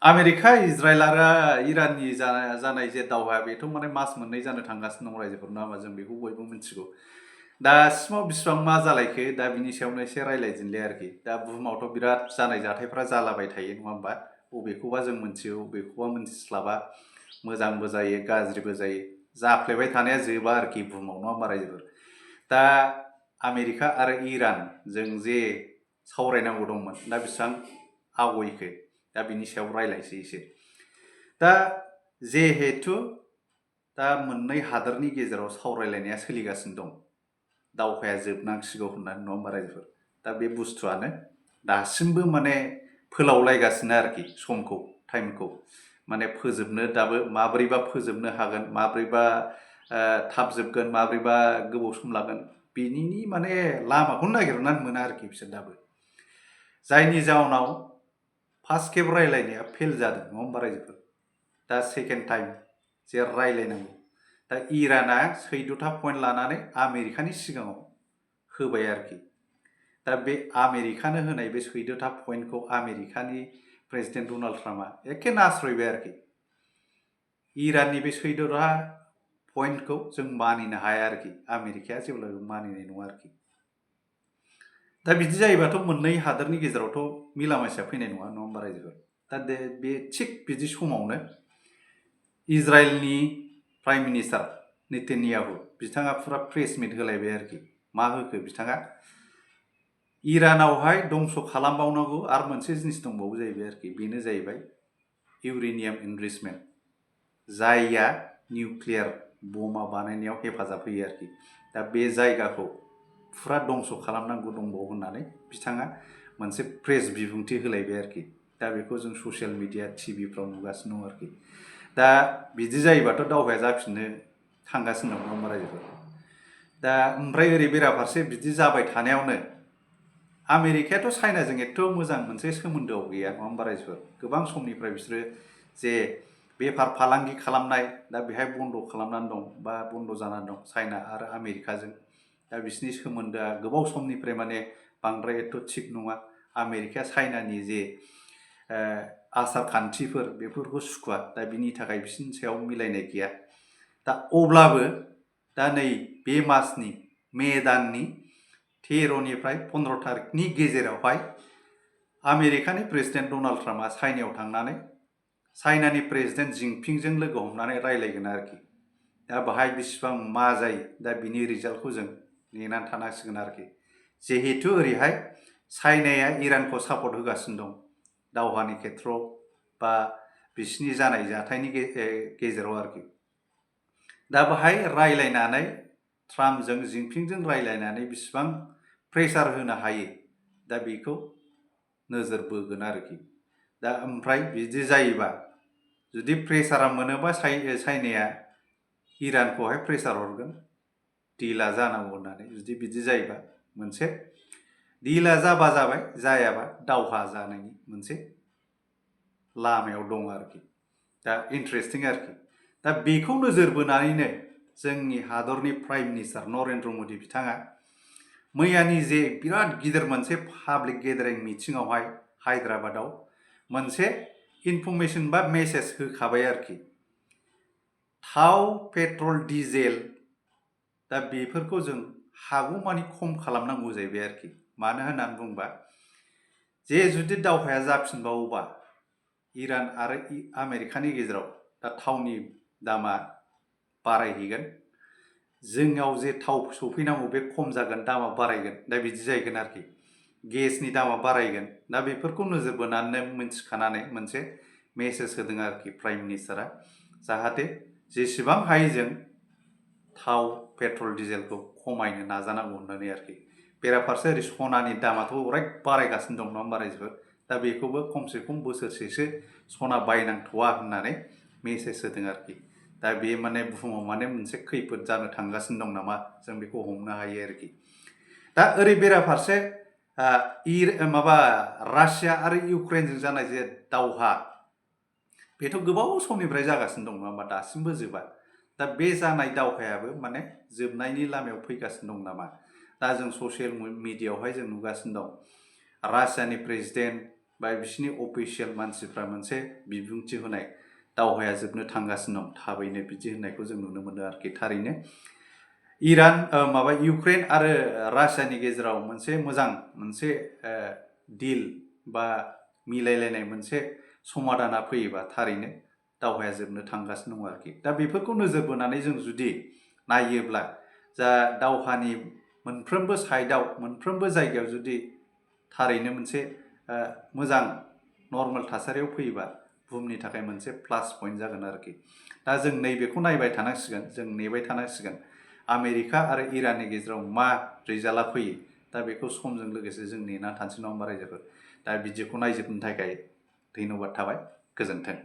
America Israel आरो इराननि जानाय जे दावहा बेथ' माने मास मोननै जानो थांगासिनो दं रायजोफोर नङा होमबा जों बेखौ बयबो मिथिगौ दासिमाव बेसेबां मा जालायखो दा बिनि सायावनो एसे रायलायदिनलै आरोखि दा बुहुमावथ' बिराद जानाय जाथायफ्रा जालाबाय थायो नङा होमबा बबेखौबा जों मिथियो बबेखौबा मिथिस्लाबा मोजांबो जायो गाज्रिबो जायो जाफ्लेबाय थानाया जोबा आरोखि बुहुमाव नङा होमबा रायजोफोर दा आमेरिका आरो इरान जों जे सावरायनांगौ दंमोन दा बेसेबां आवगयखो दा बिनि सायाव रायलायसै एसे दा जिहेथु दा मोननै हादोरनि गेजेराव सावरायलायनाया सोलिगासिनो दं दावहाया जोबनांसिगौ होननानै नङा होमबा रायजोफोर दा बे बुस्थुआनो दासिमबो माने फोलावलायगासिनो आरोखि समखौ टाइमखौ माने फोजोबनो दाबो माब्रैबा फोजोबनो हागोन माब्रैबा थाब जोबगोन माब्रैबा गोबाव सम लागोन बिनि माने लामाखौनो नागिरनानै मोना आरोखि बिसोर दाबो जायनि जाउनाव फार्स्ट खेब रायलायनाया फेल जादों नङा होमबा रायजोफोर दा सेकेन्ड टाइम जे रायलायनांगौ दा इराना 14टा पइन्ट लानानै आमेरिकानि सिगाङाव होबाय आरोखि दा बे आमेरिकानो होनाय बे 14टा पइन्टखौ आमेरिकानि प्रेसिडेन्ट डनाल्ड ट्राम्पआ एखे नासयबाय आरोखि इराननि बे 14टा पइन्टखौ जों मानिनो हाया आरोखि आमेरिकाया जेब्लाबो मानिनाय नङा आरोखि दा बिदि जायोबाथ' मोननै हादोरनि गेजेरावथ' मिलामायसा फैनाय नङा होमबा रायजोफोर दा बे थिग बिदि समावनो इजराइलनि प्राइम मिनिस्टार नेतान्याहु बिथाङा फुरा प्रेस मिट होलायबाय आरोखि मा होखो बिथाङा इरानावहाय दंस' खालामबावनांगौ आरो मोनसे जिनिस दंबावो जाहैबाय आरोखि बेनो जाहैबाय इउरेनियाम इनरिचमेन्ट जायया निउक्लियार बमा बानायनायाव हेफाजाब होयो आरोखि दा बे जायगाखौ फुरा दंस' खालामनांगौ दंबावो होननानै बिथाङा मोनसे प्रेस बिबुंथि होलायबाय आरोखि दा बेखौ जों ससियेल मिडिया टिभिफ्राव नुगासिनो दं आरोखि दा बिदि जायोबाथ' दावहाया जाफिननो थांगासिनो दं नङा होमबा रायजोफोर दा ओमफ्राय ओरै बेराफारसे बिदि जाबाय थानायावनो आमेरिकायाथ' चाइनाजों एथ' मोजां मोनसे सोमोन्दोआव गैया नङा होमबा रायजोफोर गोबां समनिफ्राय बिसोरो जे बेफार फालांगि खालामनाय दा बेहाय बन्द' खालामनानै दं बा बन्द' जानानै दं चाइना आरो आमेरिकाजों दा बिसिनि सोमोन्दोआ गोबाव समनिफ्राय माने बांद्राय एथ' थिग नङा आमेरिकाया चाइनानि जे आसार खान्थिफोर बेफोरखौ सुखुवा दा बिनि थाखाय बिसिनि सायाव मिलायनाय गैया दा अब्लाबो दा नै बे मासनि मे दाननि 13निफ्राय 15 तारिखनि गेजेरावहाय आमेरिकानि प्रेसिडेन्ट डनाल्ड ट्राम्पआ चाइनायाव थांनानै चाइनानि प्रेसिडेन्ट जिंपिंजों लोगो हमनानै रायलायगोन आरोखि दा बाहाय बेसेबां मा जायो दा बिनि रिजाल्टखौ जों नेनानै थानांसिगोन आरोखि जिहेथु ओरैहाय चाइनाया इरानखौ सापर्ट होगासिनो दं दावहानि खेथ्रआव बा बिसिनि जानाय जाथायनि गेजेराव आरोखि दा बाहाय रायलायनानै ट्राम्पजों जिंपिंजों रायलायनानै बेसेबां प्रेसार होनो हायो दा बेखौ नोजोर बोगोन आरोखि दा ओमफ्राय बिदि जायोबा जुदि प्रेसारा मोनोबा चाइनाया इरानखौहाय प्रेसार हरगोन डिला जानांगौ होननानै जुदि बिदि जायोबा मोनसे डिला जाबा जाबाय जायाबा दावहा जानायनि मोनसे लामायाव दं आरोखि दा इन्ट्रेस्टिं आरोखि दा बेखौ नोजोर बोनानैनो जोंनि हादरनि प्राइम मिनिस्टार नरेन्द्र मदि बिथाङा मैयानि जे बिराद गिदिर मोनसे पाब्लिक गेदारिं मिटिङावहाय हायद्राबादाव मोनसे इनफरमेसन बा मेसेज होखाबाय आरोखि थाव पेट्रल डिजेल दा बेफोरखौ जों हागौमानि खम खालामनांगौ जाहैबाय आरोखि मानो होननानै बुंबा जे जुदि दावहाया जाफिनबावोबा इरान आरो आमेरिकानि गेजेराव दा थावनि दामा बारायहैगोन जोंनाव जे थाव सफैनांगौ बे खम जागोन दामा बारायगोन दा बिदि जाहैगोन आरोखि गेसनि दामा बारायगोन दा बेफोरखौ नोजोर बोनानै मिन्थिखानानै मोनसे मेसेज होदों आरोखि प्राइम मिनिस्टारा जाहाथे जेसेबां हायो जों थाव पेट्रल डिजेलखौ खमायनो नाजानांगौ होननानै आरोखि बेराफारसे ओरै सनानि दामाथ' अराय बारायगासिनो दं नङा होमबा रायजोफोर दा बेखौबो खमसे खम बोसोरसेसो सना बायनांथ'वा होननानै मेसेज होदों आरोखि दा बे माने बुहुमाव माने मोनसे खैफोद जानो थांगासिनो दं नामा जों बेखौ हमनो हायो आरोखि दा ओरै बेराफारसे रासिया आरो इउक्रेनजों जानाय जे दावहा बेथ' गोबाव समनिफ्राय जागासिनो दं नङा होमबा दासिमबो जोबा दा बे जानाय दावहायाबो माने जोबनायनि लामायाव फैगासिनो दं नामा दा जों ससियेल मिडियायावहाय जों नुगासिनो दं रासियानि प्रेसिडेन्ट बा बिसिनि अफिसियेल मानसिफ्रा मोनसे बिबुंथि होनाय दावहाया जोबनो थांगासिनो दं थाबैनो बिदि होननायखौ जों नुनो मोनो आरोखि थारैनो इरान माबा इउक्रेन आरो रासियानि गेजेराव मोनसे मोजां मोनसे डिल बा मिलायलायनाय मोनसे समाधाना फैयोबा थारैनो दावहाया जोबनो थांगासिनो दं आरोखि दा बेफोरखौ नोजोर बोनानै जों जुदि नायोब्ला जा दावहानि मोनफ्रोमबो साइडआव मोनफ्रोमबो जायगायाव जुदि थारैनो मोनसे मोजां नर्मेल थासारियाव फैयोबा बुहुमनि थाखाय मोनसे प्लास पइन्ट जागोन आरोखि दा जों नैबेखौ नायबाय थानांसिगोन जों नेबाय थानांसिगोन आमेरिका आरो इराननि गेजेराव मा रिजाल्टआ फैयो दा बेखौ समजों लोगोसे जों नेना थानोसै नङा होमबा रायजोफोर दा बिदिखौ नायजोबनो थाखाय धन्यबाद थाबाय गोजोन्थों